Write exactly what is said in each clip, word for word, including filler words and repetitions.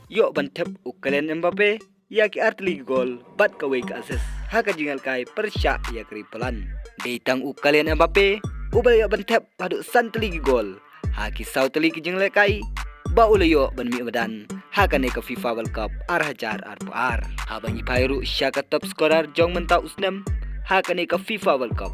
ïoh ban thep u Kylian Mbappe ïa ki artylli ki gol bad kawei ka assist ha ka jingïalehkai pyrshah ïa ka ri Poland. Dei tang u Kylian Mbappe uba la ïoh ban thep haduh san tylli ki gol ha ki saw tylli ki jingïalehkai ba u la ïoh ban mih madan ha kane ka FIFA World Cup ar hajar arphew ar. Haba ngi phai ruh sha ka top scorer jong mynta u snem ha kane ka FIFA World Cup,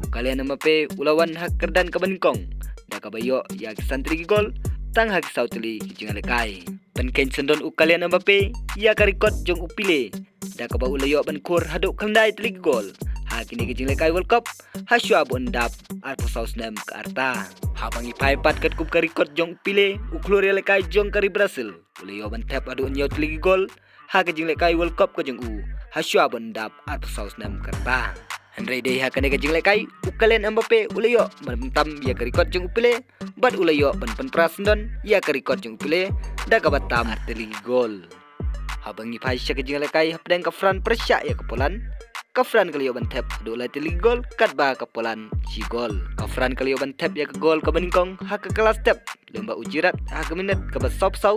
u Kylian Mbappe u la wan ha ka kyrdan kaba nyngkong da kaba ïoh ïa ki san tylli ki gol tang ha ki saw tylli ki jingïalehkai. Pynkheiñ syndon u Kylian Mbappe ïa ka record jong u Pele da kaba u la ïoh ban khur haduh khyndai tylli ki gol ha kine ki jingïalehkai World Cup ha shuwa ba un dap arphew saw snem ka rta. Haba ngi phai pat katkum ka record jong u Pele, u khlur ïalehkai jong ka ri Brazil u la ïoh ban thep haduh hynñiew tylli ki gol ha ka jingïalehkai World Cup ka jong u ha shuwa ba un dap arphew saw snem ka rta. Hynrei dei ha kane ka jingïalehkai u Kylian Mbappe u la ïoh ban pyntam ïa ka record jong u Pele bad u la ïoh ban pynpra syndon ïa ka record jong u Pele da kaba tam ar tylli ki gol. Haba ngi phai sha ka jingïalehkai hapdeng ka France pyrshah ïa ka Poland, ka France ka la ïoh ban thep haduh lai tylli ki gol katba ka Poland shi gol. Ka France ka la ïoh ban thep ïa ka gol kaba nyngkong ha ka kylla step lyngba u Giroud ha ka minit kaba sawphew saw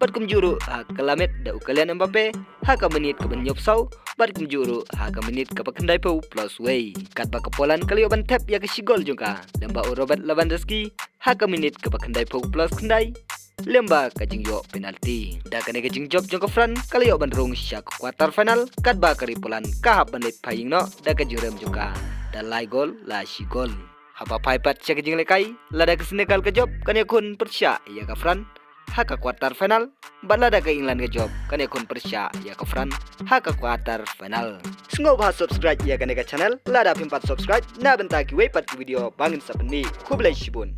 bad kumjuh ruh ha ka la miet da u Kylian Mbappe ha ka minit kaba hynñiewphew saw bad kumjuh ruh ha ka minit kaba khyndaiphew plus wei. Katba ka Poland ka la ïoh ban thep ïa ka shi gol jong ka lyngba u Robert Lewandowski ha ka minit kaba khyndaiphew plus khyndai lyngba ka jingïoh penalty. Da kane ka jingjop jong ka France ka la ïoh ban rung sha ka quarter final katba ka ri Poland ka hap ban leit phai ïing noh da ka jingrem jong ka da lai gol la shi gol. Haba phai pat sha ka jingïalehkai, lada ka Senegal ka jop kan ïakhun pyrshah ïa ka France ha ka quarter final bad lada ka England ka jop kan ïakhun pyrshah ïa ka France ha ka quarter final. Sngewbha subscribe ïa kane ka channel lada phim pat subscribe na bynta kiwei pat ki video ba ngin sa pynmih. Khublei shibun.